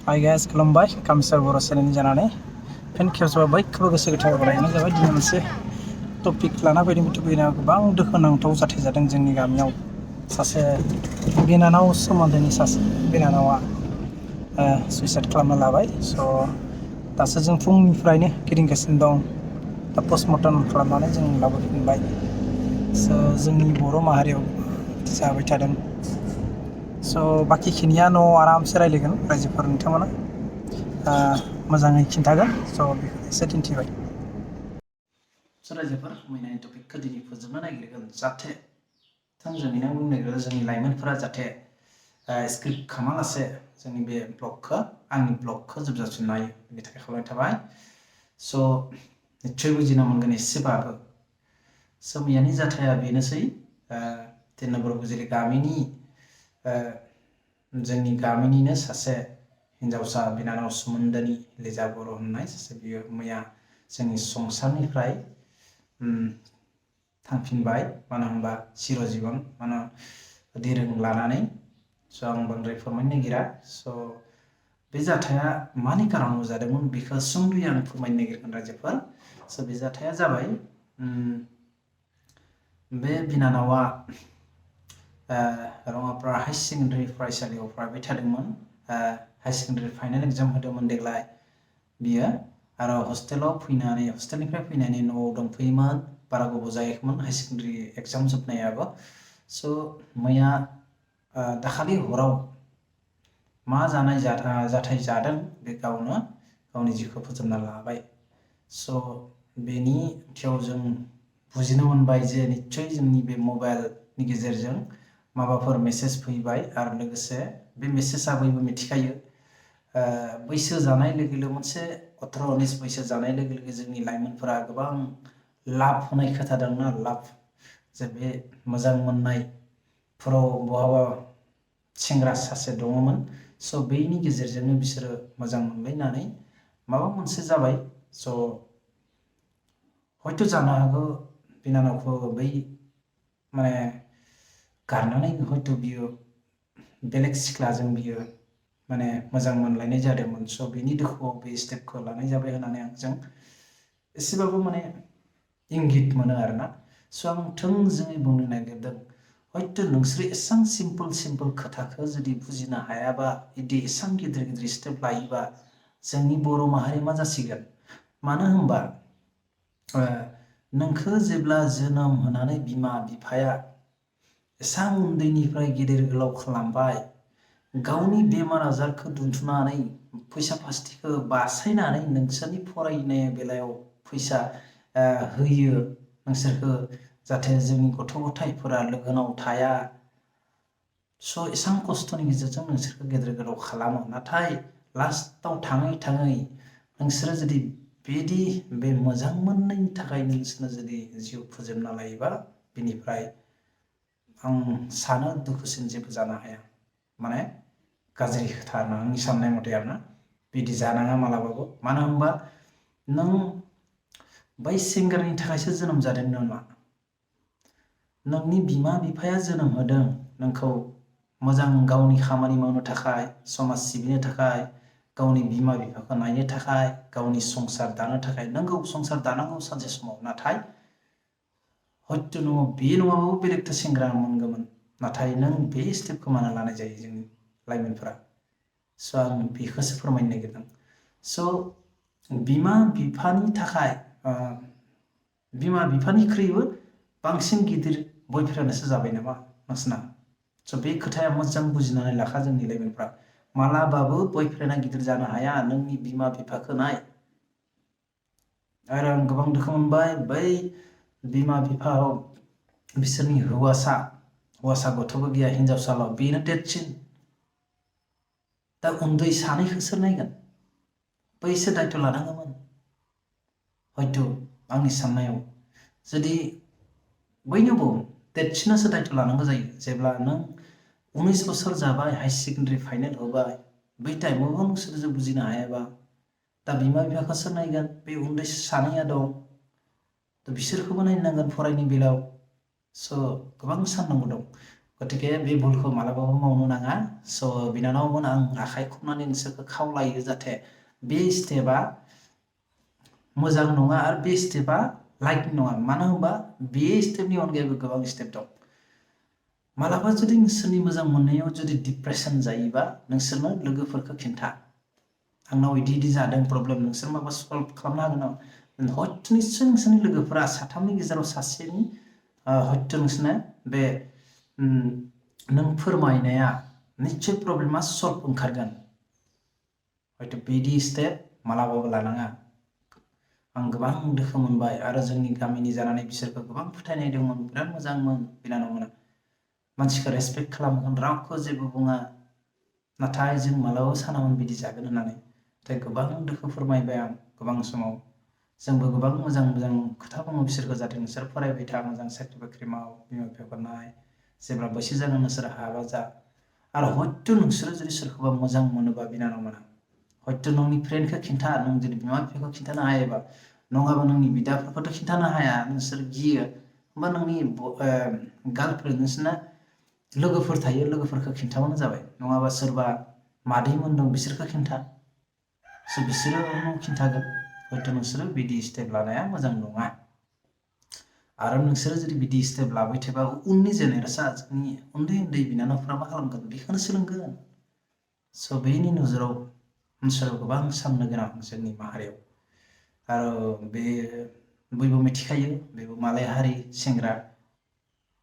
Hi guys खुलुमबाय कामसार बर' चेनेलनि जानानै फिन खेबसेबाव बयखौबो गोसो गोथार बरायनाय जाबाय। दिनै मोनसे टपिक लाना फैदों। टपिकआ गोबां दुखुनांथाव जाथाय जादों जोंनि गामियाव। सासे बिनानाव सोमोन्दोनि सासे बिनानावा सुइसाइड खालामना लाबाय। स' दासो जों फुंनिफ्रायनो गिदिंगासिनो दं। दा पस्टमर्टम खालामनानै जों लाबोफिनबाय। स' जोंनि बर' माहारियाव जाबाय थादों। स' बाखिखिनिया न'आव आरामसे रायज्लायगोन रायजोफोर नोंथांमोना मोजाङै खिन्थागोन। स' बेखौ एसे दिन्थिबाय। स' रायजोफोर मैनानि टपिकखौ दिनै फोजोबनो नागिरगोन जाहाथे थोंजोङैनो बुंनो नागिरो जोंनि लाइमोनफोरा जाहाथे स्क्रिप्ट खालामालासे जोंनि बे ब्लगखौ आंनि ब्लगखौ जोबजासिम नायो बेनि थाखाय खावलायनाय थाबाय। स' निस्सय बुजिना मोनगोन एसेबाबो। स' मैयानि जाथाया बेनोसै 3 नम्बर गुजिरि गामिनि जोंनि गामिनिनो सासे हिन्जावसा बिनानाव सोमोन्दोनि लिजा बर' होननाय सासे बियो मैया जोंनि संसारनिफ्राय थांफिनबाय। मानो होनबा चिरजीबन मानो दिरों लानानै। स' आं बांद्राय फोरमायनो नागिरा। स' बे जाथाया मानि कारनाव जादोंमोन बेखौ सुंद'यै आं फोरमायनो नागिरगोन रायजोफोर। स' बे जाथाया जाबाय बे बिनानावा रङापारा हाई सेकेन्डारि फरायसालियाव फरायबाय थादोंमोन। हाई सेकेन्डारि फाइनाल एग्जाम होदोंमोन देग्लाय बियो। आरो हस्टेलनिफ्राय फैनानै न'आव दंफैयोमोन। बारा गोबाव जायाखैमोन हाई सेकेन्डारि एग्जाम जोबनायाबो। स' मैया दाखालि हराव मा जाथाय जादों बे गावनि जिउखौ फोजोबना लाबाय। स' बेनि ओंथियाव जों बुजिनो मोनबाय जे निस्सय जोंनि बे मबाइलनि गेजेरजों माबाफोर मेसेज फैबाय। आरो लोगोसे बे मेसेजआ बयबो मिथिखायो बैसो जानाय लोगो लोगो मोनसे 18-19 बैसो जानाय लोगो लोगो जोंनि लाइमोनफोरा गोबां लाभ होनाय खोथा दंना। लाभ जे बे मोजां मोननायफोराव बहाबा सेंग्रा सासे दङमोन। स' बेनि गेजेरजोंनो बिसोरो मोजां मोनलायनानै माबा मोनसे जाबाय। स' हयथ' जानो हागौ बिनानावखौ बै माने गारनानै हयथ' बियो बेलेग सिख्लाजों बियो माने मोजां मोनलायनाय जादोंमोन। स' बेनि दुखुआव बे स्टेपखौ लानाय जाबाय होननानै आंजों एसेबाबो माने इंगित मोनो आरोना। स' आं थोंजोङै बुंनो नागिरदों हयथ' नोंसोर एसां सिम्पोल खोथाखौ जुदि बुजिनो हायाबा बिदि एसां गिदिर स्टेप लायोबा जोंनि बर' माहारि मा जासिगोन। मानो होनबा नोंखौ जेब्ला जोनोम होनानै बिमा बिफाया एसां उन्दैनिफ्राय गिदिर गोलाव खालामबाय, गावनि बेमार आजारखौ दोनथुमनानै फैसा फास्थिखौ बासायनानै नोंसोरनि फरायनाय बेलायाव फैसा होयो नोंसोरखौ जाहाथे जोंनि गथ' गथायफोरा लोगोनाव थाया। स' एसां खस्थ'नि गेजेरजों नोंसोरखौ गेदेर गोलाव खालामो। नाथाय लास्टाव थाङै थाङै नोंसोरो जुदि बिदि बे मोजां मोननायनि थाखाय नोंसोरनो जुदि जिउ फोजोबना लायोबा बिनिफ्राय आं सानो दुखुसिन जेबो जानो हाया। माने गाज्रि खोथा आरोना आंनि साननाय मथे आरोना। बिदि जानाङा मालाबाबो। मानो होनबा नों बै सेंग्रानि थाखायसो जोनोम जादों नामा? नोंनि बिमा बिफाया जोनोम होदों नोंखौ मोजां गावनि खामानि मावनो थाखाय, समाज सिबिनो थाखाय, गावनि बिमा बिफाखौ नायनो थाखाय, गावनि संसार दानो थाखाय। नोंगौ संसार दानांगौ सानसे समाव। नाथाय हयथ' नोङो बे नङाबाबो बेलेगथ' सेंग्रा मोनगौमोन। नाथाय नों बे स्टेपखौ मानो लानाय जायो जोंनि लाइमोनफोरा? स' आं बेखौसो फोरमायनो नागिरदों। स' बिमा बिफानि थाखाय बिमा बिफानिख्रुइबो बांसिन गिदिर बयफ्रेन्डआसो जाबाय नामा नोंसोरना? स' बे खोथाया मोजां बुजिनानै लाखा जोंनि लाइमोनफ्रा। मालाबाबो बयफ्रेन्डआ गिदिर जानो हाया। नोंनि बिमा बिफाखौ नाय। आरो आं गोबां दुखु मोनबाय बै बिमा बिफा बिसोरनि हौवासा गथ'बो गैया, हिनजावसाल', बेनो देरसिन। दा उन्दै सानैखौ सोर नायगोन? बैसो दायथ' लानांगौमोन हयथ' आंनि साननायाव। जुदि बयनोबो देरसिनासो दायथ' लानांगौ जायो। जेब्ला नों 19 बोसोर जाबाय, हाई सेकेन्डारि फाइनाल होबाय, बै टाइमावबो नोंसोर बुजिनो हायाबा दा बिमा बिफाखौ सोर नायगोन? बे उन्दै सानैया दं, थ' बिसोरखौबो नायनांगोन फरायनाय बेलायाव। स' गोबां साननांगौ दं। गतिके बे भुलखौ मालाबाबो मावनो नाङा। स' बिनानावमोन आं आखाइ खबनानै नोंसोरखौ खावलायो जाहाथे बे स्टेपआ मोजां नङा आरो बे स्टेपआ लाइक नङा। मानो होनबा बे स्टेपनि अनगायैबो गोबां स्टेप दं। मालाबा जुदि नोंसोरनि मोजां मोननायाव जुदि डिप्रेसन जायोबा नोंसोरनो लोगोफोरखौ खिन्था, आंनाव इदि जादों प्रब्लेम, नोंसोर माबा सल्भ खालामनो हागोन नामा? हयथ' निस्सय नोंसोरनि लोगोफोरा साथामनि गेजेराव सासेनि हयथ' नोंसोरनो बे नों फोरमायनाया निस्सय प्रब्लेमा सल्भ ओंखारगोन। हयथ' बिदि स्टेप मालाबाबो लानाङा। आं गोबां दुखु मोनबाय आरो जोंनि गामिनि जानानै बिसोरखौ गोबां फोथायनाय दंमोन, बिराद मोजांमोन बिनानावमोना। मानसिखौ रेसपेक्ट खालामगोन, रावखौ जेबो बुङा, नाथाय जों मालाबाबो सानामोन बिदि जागोन होननानै। नाथाय गोबां दुखु फोरमायबाय आं गोबां समाव। जोंबो गोबां मोजां मोजां खोथा बुङो बिसोरखौ, जाहाथे नोंसोर फरायबाय था, मोजां साख्रि बाख्रि माव, बिमा बिफाखौ नाय, जेब्ला बैसो जागोन नोंसोर हाबा जा। आरो हयथ' नोंसोरो जुदि सोरखौबा मोजां मोनोबा बिनानावमोना, हयथ' नोंनि फ्रेन्डखौ खिन्था, नों जुदि बिमा बिफाखौ खिन्थानो हायोबा, नङाबा नोंनि बिदाफोरखौथ' खिन्थानो हाया, नोंसोर गियो। होमबा नोंनि गार्लफ्रेन्ड, नोंसोरना लोगोफोर थायो, लोगोफोरखौ खिन्थाबानो जाबाय। नङाबा सोरबा मादैमोन दं बिसोरखौ खिन्था, बिसोरो खिन्थागोन। हयथ' नोंसोरो बिदि स्टेप लानाया मोजां नङा। आरो नोंसोरो जुदि बिदि स्टेप लाबाय थाबा उननि जेनेरेसना, जोंनि उन्दै उन्दै बिनानावफ्रा मा खालामगोन? बेखौनो सोलोंगोन। स' बेनि नोजोराव ओनसोलाव गोबां साननो गोनां जोंनि माहारियाव। आरो बे बयबो मिथिखायो, बेबो मालाय हारि सेंग्रा।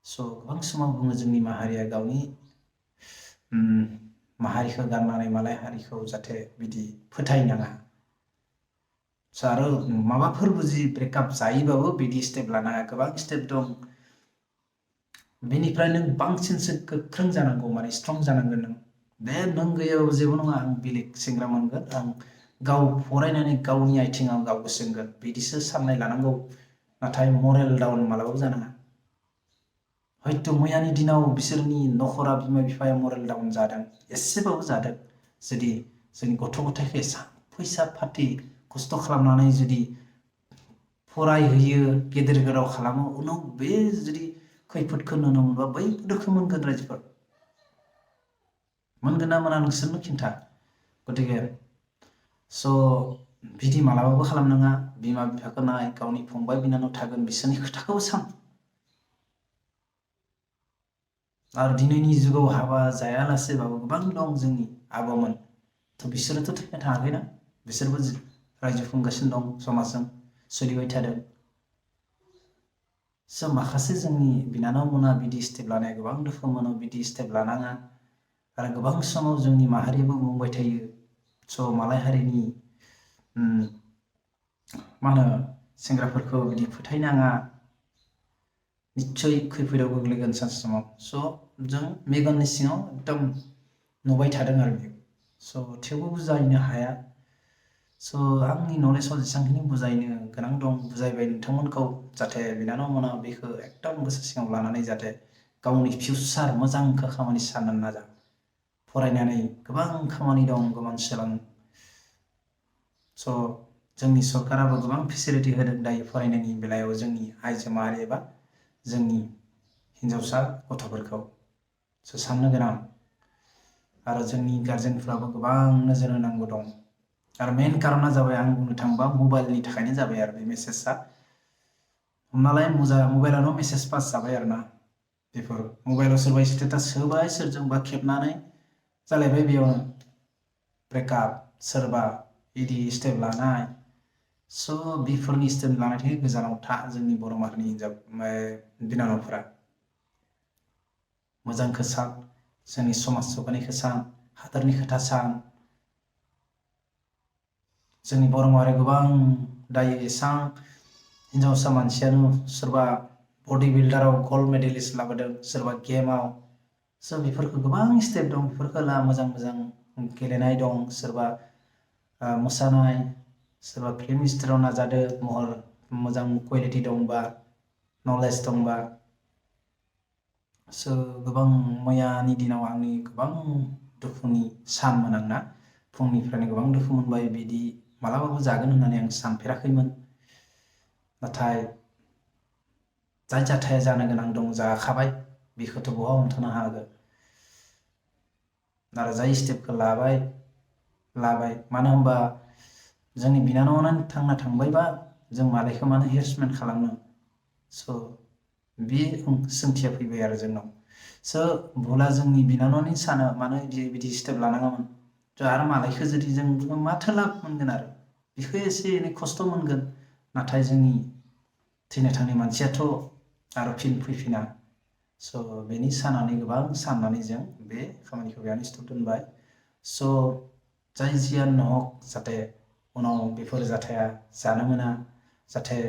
स' गोबां समाव बुङो जोंनि माहारिया गावनि माहारिखौ गारनानै मालाय हारिखौ जाहाथे बिदि फोथायनाङा। स' आरो माबाफोर बुजि ब्रेकआप जायोबाबो बिदि स्टेप लानाङा। गोबां स्टेप दं। बेनिफ्राय नों बांसिनसो गोख्रों जानांगौ, माने स्ट्रं जानांगोन नों। बे नों गैयाबाबो जेबो नङा, आं बेलेग सेंग्रा मोनगोन, आं गाव फरायनानै गावनि आथिङाव गाव गसंगोन, बिदिसो साननाय लानांगौ। नाथाय मरेल डाउन मालाबाबो जानाङा। हयथ' मैयानि दिनाव बिसोरनि नखरा, बिमा बिफाया मरेल डाउन जादों, एसेबाबो जादों। जुदि जोंनि गथ' गथायखौ एसां फैसा फाथि खस्थ' खालामनानै जुदि फरायहोयो, गेदेर गोलाव खालामो, उनाव बे जुदि खैफोदखौ नुनो मोनबा बैबो दुखु मोनगोन रायजोफोर। मोनगोन ना मोना नोंसोरनो खिन्था। गतिके स' बिदि मालाबाबो खालामनाङा। बिमा बिफाखौ नाय, गावनि फंबाय बिनानाव थागोन, बिसोरनि खोथाखौबो सान। आरो दिनैनि जुगाव हाबा जायालासेबाबो गोबां दं जोंनि आबौमोन। थ' बिसोरोथ' थैना थाङाखैना, बिसोरबो रायजो खुंगासिनो दं, समाजजों सोलिबाय थादों। स' माखासे जोंनि बिनानावमोना बिदि स्टेप लानाया गोबां दुखु मोनो, बिदि स्टेप लानाङा। आरो गोबां समाव जोंनि माहारियाबो बुंबाय थायो, स' मालाय हारिनि मा होनो सेंग्राफोरखौ बिदि फोथायनाङा, निस्सय खैफोदाव गोग्लैगोन सानसे समाव। स' जों मेगननि सिङाव एकदम नुबाय थादों आरो बेयो। स' थेवबो बुजायनो हाया। स' आंनि नलेजाव जेसेबांखिनि बुजायनो गोनां दं बुजायबाय नोंथांमोनखौ, जाहाथे बिनानावमोना बेखौ एकदम गोसो सिङाव लानानै जाहाथे गावनि फिउचार मोजांखौ खामानि साननो नाजा। फरायनानै गोबां खामानि दं, गोबां सोलों। स' जोंनि सरकाराबो गोबां फेसिलिटि होदों दायो फरायनायनि बेलायाव जोंनि आइजो माहारि एबा जोंनि हिन्जावसा गथ'फोरखौ। स' साननो गोनां। आरो जोंनि गार्जेनफ्राबो गोबां नोजोर होनांगौ दं। आरो मेन कारना जाबाय, आं बुंनो थाङोबा मबाइलनि थाखायनो जाबाय आरो बे मेसेजआ। हमनालाय मबाइलावनो मेसेज पास जाबाय आरो ना। बेफोर मबाइलाव सोरबा स्टेटास होबाय, सोरजोंबा खेबनानै जालायबाय बेयावनो ब्रेकआप, सोरबा बिदि स्टेप लानाय। स' बेफोरनि स्टेप लानायनिफ्राय गोजानाव था जोंनि बर' माहारिनि बिनानावफोरा। मोजांखौ सान, जोंनि समाज जौगानायखौ सान, हादरनि खोथा सान। जोंनि बर' माहारिया गोबां दायो एसां हिन्जावसा मानसियानो सोरबा बडि बिल्डाराव गल्ड मेडेलिस्ट लाबोदों, सोरबा गेमाव। स' बेफोरखौ गोबां स्टेप दं, बेफोरखौ ला, मोजां मोजां गेलेनाय दं, सोरबा मोसानाय, सोरबा फिल्म इन्डास्ट्रियाव नाजादो, महर मोजां कुवालिटि दंबा, नलेज दंबा। स' गोबां मैयानि दिनाव आंनि गोबां दुखुनि सानमोन आंना। फुंनिफ्रायनो गोबां दुखु मोनबाय, बिदि मालाबाबो जागोन होननानै आं सानफेराखैमोन। नाथाय जाय जाथाया जानो गोनां दं, जाखाबाय। बेखौथ' बहा हमथानो हागोन आरो जाय स्टेपखौ लाबाय मानो होनबा जोंनि बिनानावानो थांना थांबायबा जों मालायखौ मानो हेरेसमेन्ट खालामनो स' बे सोंथिया फैबाय आरो जोंनाव स' भुला जोंनि बिनानावनि सानो मानो बिदि स्टेप लानाङामोन आरो मालायखौ जुदि जों बुङो माथो लाब मोनगोन आरो बेखौ एसे एनै खस्थ' मोनगोन नाथाय जोंनि थैना थांनाय मानसियाथ' आरो फिन फैफिना स' बेनि साननानै गोबां साननानै जों बे खामानिखौ बेयावनो स्टप दोनबाय स' जाय जियानो हक जाहाथे उनाव बेफोर जाथाया जानो मोना जाहाथे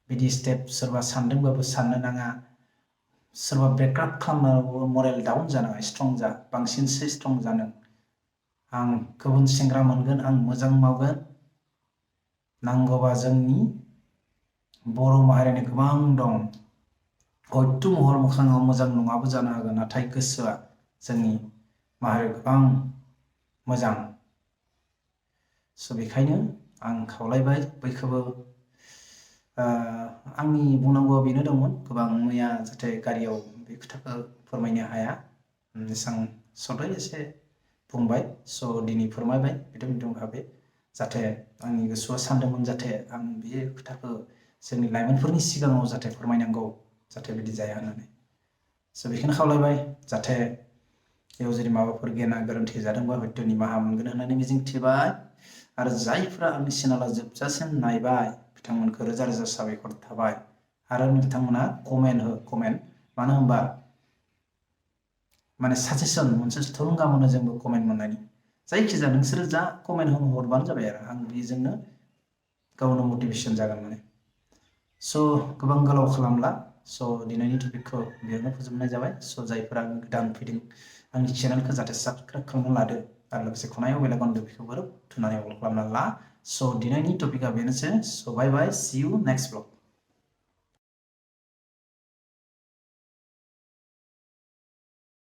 बिदि स्टेप सोरबा सानदोंबाबो साननो नाङा सोरबा ब्रेकआप खालामनांगौ मरेल डाउन जानाङा स्ट्रं जा बांसिनसो स्ट्रं जानो आं गुबुन सेंग्रा मोनगोन आं मोजां मावगोन नांगौबा जोंनि बर' माहारिनि गोबां दं हयथ' महर मोखाङाव मोजां नङाबो जानो हागौ नाथाय गोसोआ जोंनि माहारियाव गोबां मोजां स' बेखायनो आं खावलायबाय बयखौबो आंनि बुंनांगौआ बेनो दंमोन गोबां मैया जाहाथे गारियाव बे खोथाखौ फोरमायनो हाया एसेबां सदै एसे बुंबाय स' दिनै फोरमायबाय बिदों भाबे जाहाथे आंनि गोसोआ सानदोंमोन जाहाथे आं बे खोथाखौ जोंनि लाइमोनफोरनि सिगाङाव जाहाथे फोरमायनांगौ जाहाथे बिदि जाया होननानै स' बेखौनो खावलायबाय जाहाथे बेयाव जुदि माबाफोर गेना गोरोन्थि जादोंबा हयथ' निमाहा मोनगोन होननानै मिजिंथिबाय आरो जायफ्रा आंनि चेनेला जोबजासिम नायबाय बिथांमोनखौ रोजा रोजा साबायखर थाबाय आरो नोंथांमोना कमेन्ट मानो होनबा माने साजेसन मोनसे थुलुंगा मोनो जोंबो कमेन्ट मोननायनि जायखिजाया नोंसोरो जा कमेन्ट हरबानो जाबाय आरो आं बेजोंनो गावनो मटिभेसन जागोन माने स' गोबां गोलाव खालामला स' दिनैनि टपिकखौ बेयावनो फोजोबनाय जाबाय स' जायफोरा गोदान फैदों आंनि चेनेलखौ जाहाथे साबसक्राइब खालामना लादो आरो लोगोसे खनायाव बेल आइकन दं बेखौबो थुनानै अल खालामना ला स' दिनैनि टपिकआ बेनोसै स' बाय बाय सि इउ नेक्स्ट ब्लग